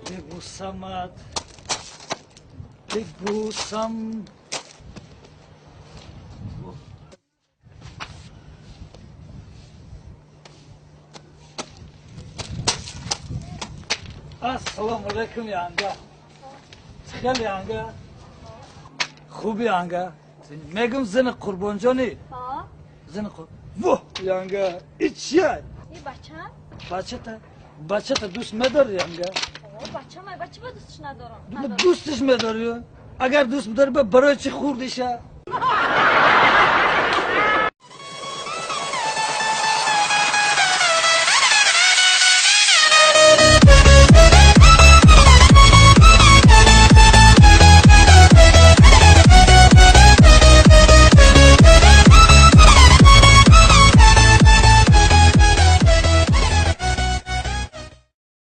ببوسمت ببوسم. Ассалому алайкум, янга. Хеле янга. Хуби янга. Мегум зани Қурбонҷони. Зани Қур. Во, янга. Ичия. И бача? Бачата. Бачата дӯст медори янга? Бача май, бача ба дӯстш надорам. Дӯстш медори? Агар дӯст медори, барои чӣ хурдиша?